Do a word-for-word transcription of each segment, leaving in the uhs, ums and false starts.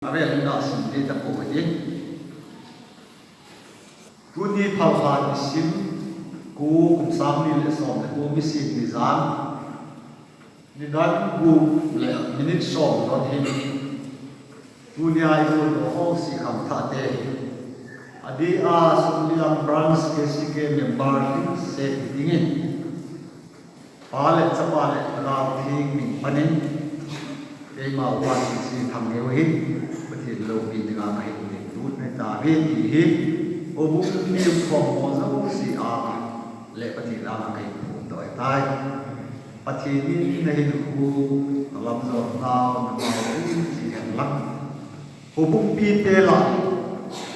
Avel in gasim ding tapou hite. Tuni Phalbi nisim ko, kum sang ni le som le ko, nisim nijan, nidan gup le minute som don hin, tunia iboldoh ho jouse khangthah te, adeh a Sumlilam Branch K C K member lhingset dingin, Pa le Chapa le Lhagao Theng min panin, keima upa Singsi Thangneo hin Pathen loupina dinga kahin lutna ahitai ti hi houbung mi khom ho jouse a le Pathen anga kahin phongdoh ahitai. Pathen in nahinkho, nalamjot nau, namau jouse hen lang, houbung mite lah,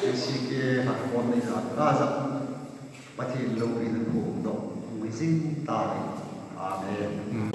K C K lhakhom neija kaja, Pathen loupina phongdoh hijing tauve. Amen.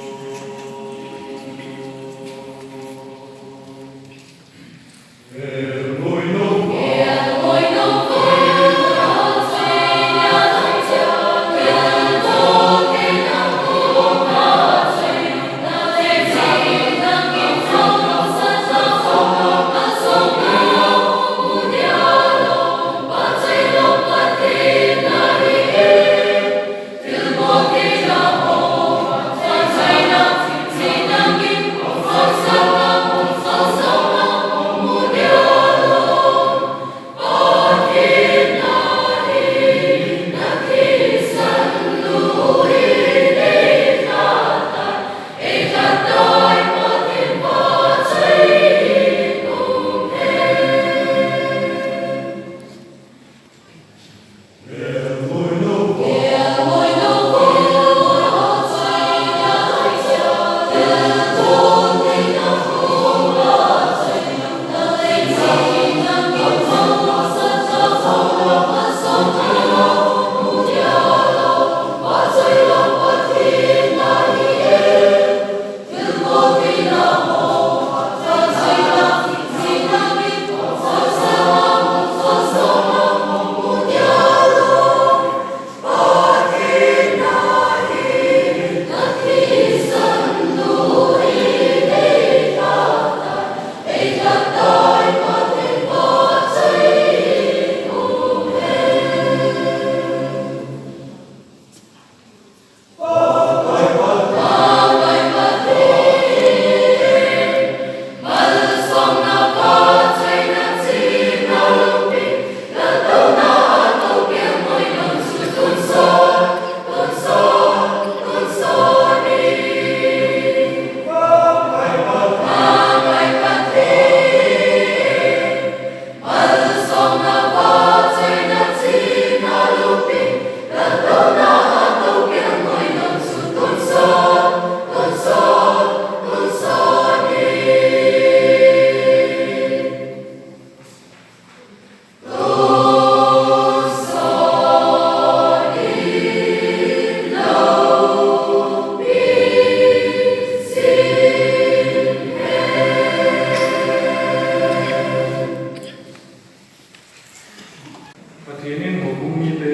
Pathen in houbung mite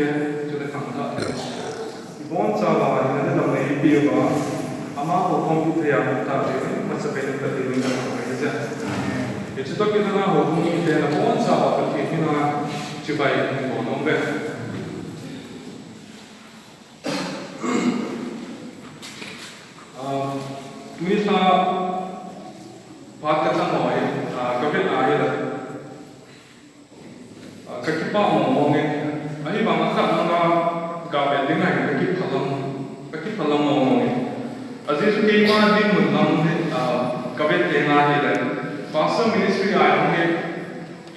chule khangthah te ibonchauva hinna damna eipeuva, amaho khompi thei a um tauhen, masapen in Pathen in kathangvah e. Hiche toh kilhona houbung mite nabonchauva Pathen henga chibai kahin bol nom uve. Ah, tuni lha phat kachang ho hi, ah, kavet a hile, ah, kakipah mong mong e. Ahivang a khat nanga gavet ding ahi, kakipah lam, kakipah lam mong mong e. Ajeh chu keima dinmun lam hi, ah, kavet teng ahile, pastor ministry a jong hi,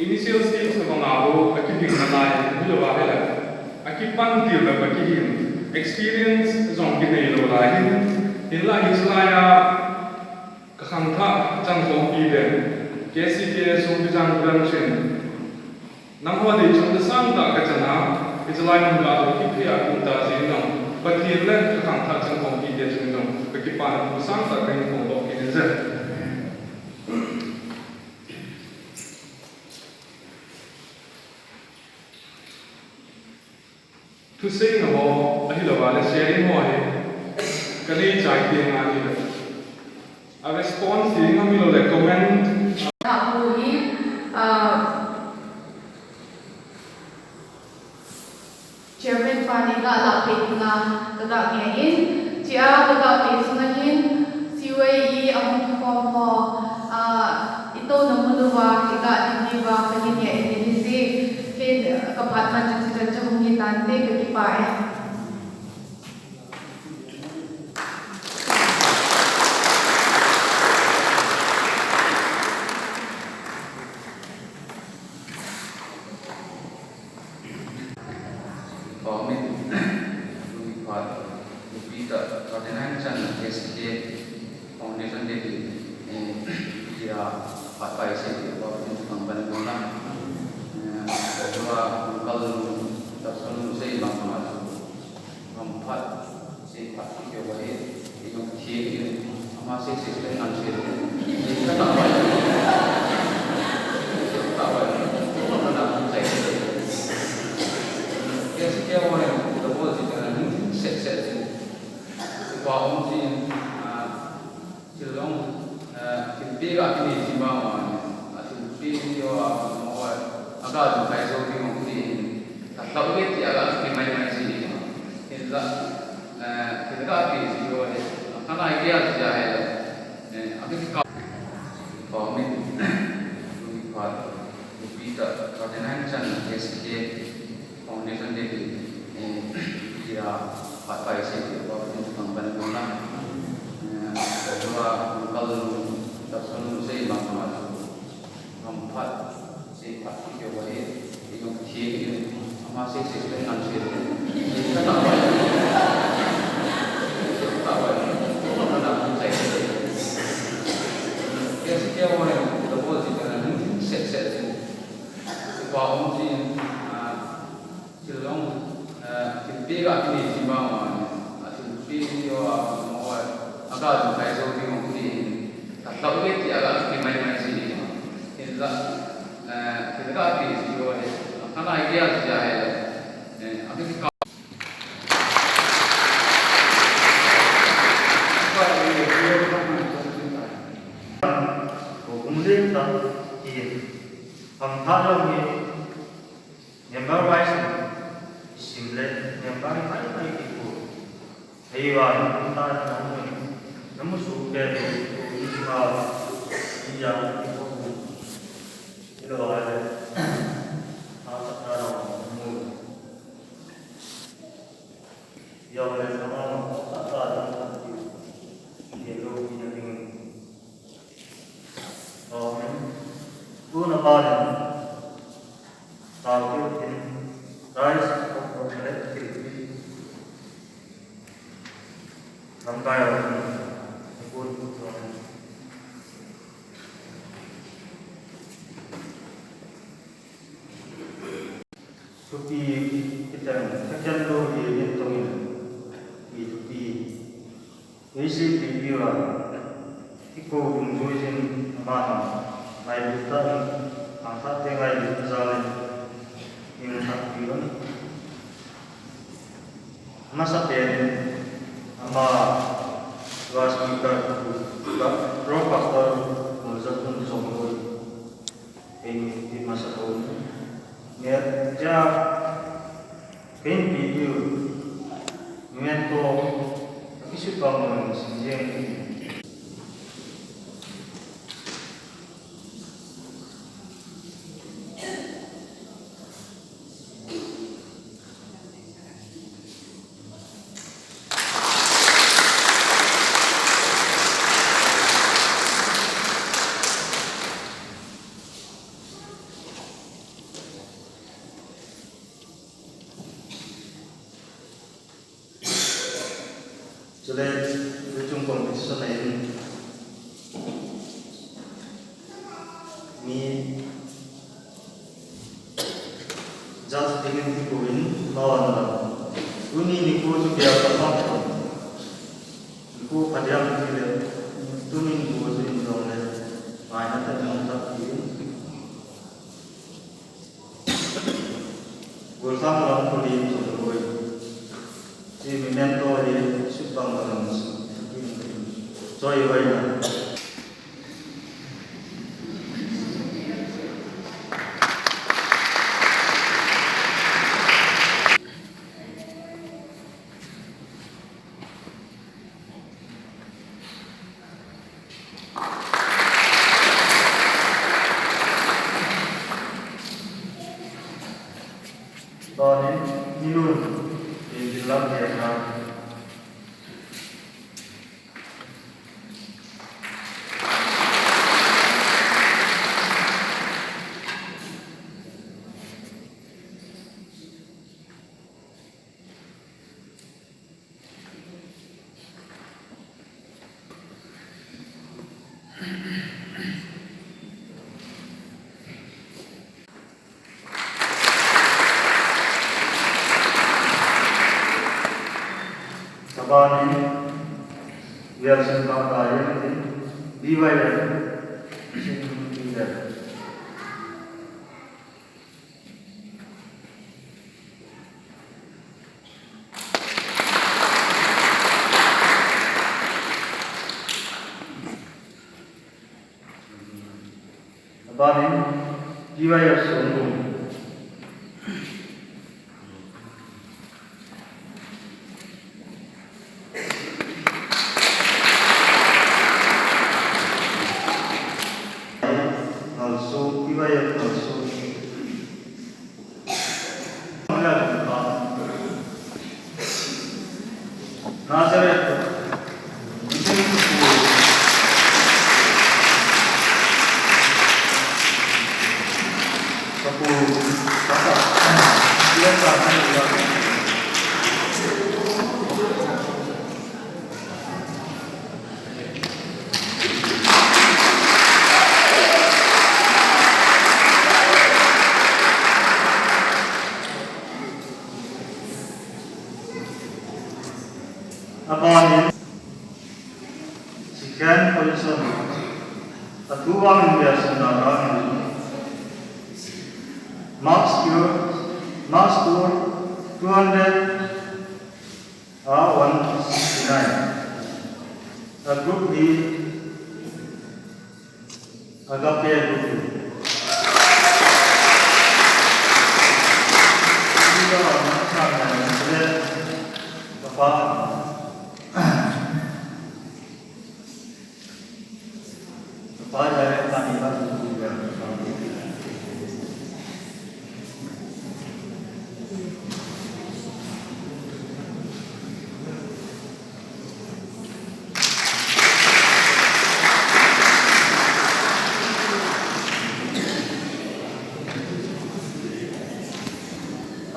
initial stage na banga bou akiding nalai, ahilouva hile akipan til bep akihin, experience jong kinei lou lai hin, hinla hiche laiya kakhangthah changkhompi pen K C K Songpijang Branch in nangho deichatna sangtah kachan a, hiche lai mun a toh kipia kum tah jeng jong, Pathen le kakhangthah changkhompi te chung jong kakipana thu sangtah kahin phongdoh kit in ahi. Thuseina ho ahilouva le sharing ho hi kanei chai teng ahile, a response ding amilou le comment. Tapu hi Pan i ga lah peh dinga ka ga ngeh in, chia ka ga peh sunga hin, C Y E a hung kikhom ho, ah, i touna mun uva i ga ding diuva ka hin ngeh in ahi je, kei ka phat man chu chuchan chu hung hi tante, ka kipah e. Amen. Lungphat, lungphat, Father Nanchan, S K Foundation Day, eh, dia, Father Isaac, dia, Father Nanchan, Father Nanchan, eh, Father Nanchan, Father Nanchan, Seiphat kiti ho hi, i jong thi in, ama sei sei pen nang sei. Ka ta bai. Ka ta bai. Ko na na sai. Ke si ke ho ne, da bo si ka na set set si. Ko um si, ah, Thil jong, eh, thilpeh ga kinei jing vang uva, a thilpeh jong a, a ga jong kai jou ding jong ti hin, ka tao ve tia ga ki mai mai ji hi. Hinla, eh, thil ga peh ji ho hi, a kanai gel ji a hi, eh, a ki ka. Amen. Lungphat, lungphat, Father Nanchan, S K Foundation Day, eh, dia, Father Isaac, dia, Father Nanchan, Father Nanchan, eh, Father Nanchan, Father Nanchan, sei ma ma, Father, seiphat kiti ho hi, i jong thi in, ama sei sei pen nang sei, ka ta bai, ka ta bai, ko na na sai, ke si ke ho ne, da bo si ka na set set si. Ko um si, ah, thil jong, eh, thilpeh ga kinei jing vang uva, a thilpeh jong a, a ga jong kai jou ding jong ti hin, ka tao ve tia ga ki mai mai ji hi. Hinla, eh, thil ga peh ji ho hi, a kanai gel ji a hi, eh, a ki ka. Ko kum le ta ki, ang ta lo ni. Member wise in, isim le, member in, ai, ai, ipu. Hei wa, ta, na mu, na mu su ke, ipu, ipu, iya, ipu, ilo, ai, ta, ta, ta, na mu. Iya, ai, ta, ta, ta, ta, ta, ilo, ina, ina. Amen. Tuna panin, tao kit in, Christ of the Electric Lamkai of the Good Amen. Thupi kitang, second lo ye ni tongin, i thupi. Eisi pi piu a, i ko dungjuiyin ama ham, ngailut tah in, hangsan te ngailut jal in, i hung thah piu. Amasapen in, ama, Vice Speaker, Pro Pastor, Mulzatun Zongkoi. Kei mi ti masa ko. Nia, ja, kei mi ti, memento, kisut bang bang, sinjeng. Chule, tuchung competition a hin, mi judge dingin kipuiyin, mawan la. Tuni nikho chu bia ka ma ko. Nikho ka diam ti le, tuni nikho chu in dong le, ngaina te nong tak ti. Gulsang lam kuli tu loi. Si memento hi sut bang bang si. Choi wai na. Tonin, Nilun, Injil lam kehna. Kabanin, Wilson Pata Yeltin, B Y F, Singh Leader. Abanin, P Y F Songdung. Ngalso, P Y F Ngalso. Nazareth. Abanin, second position, athu vangin Wilson Dada. Marks two, marks two, two hundred, ah, one sixty-nine. A group B, Agape group B.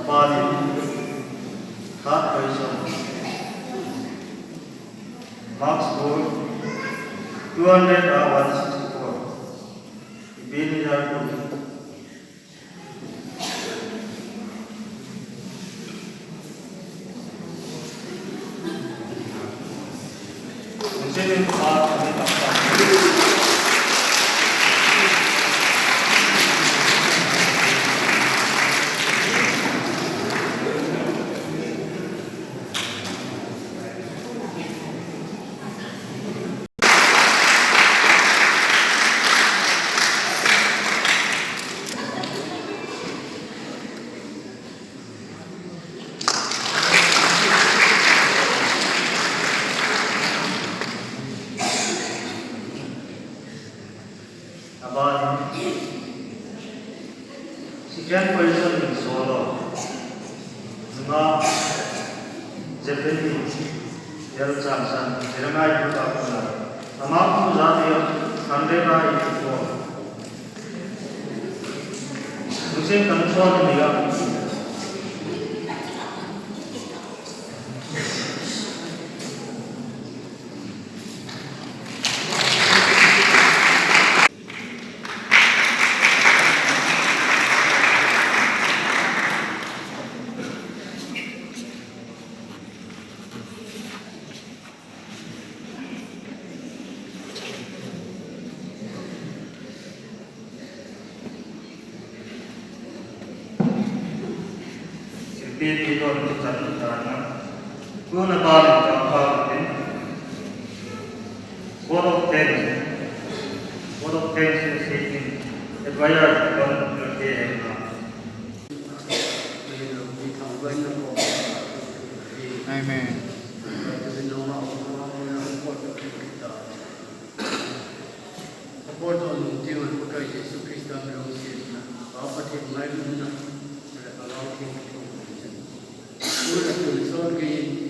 Abanin, third position. Marks score, two hundred, ah, one sixty-four. Ebenezer Kuki. Abanin, second position in solo. Nunga Zephany L Changsan, Jeremiah Yuta Kuna. Ama pu jati a hundred eighty-four. Lungset tah in thum ni ga. Sirpi pi don ki chan chan na. Tuna ba ni ka pa ni. Vote of thanks. Vote of thanks is taking advisor from the K M. Amen. Support on the Lord Jesu Christ, the Lord, Pa Pathen ngailutna, le Lhagao Theng Amen.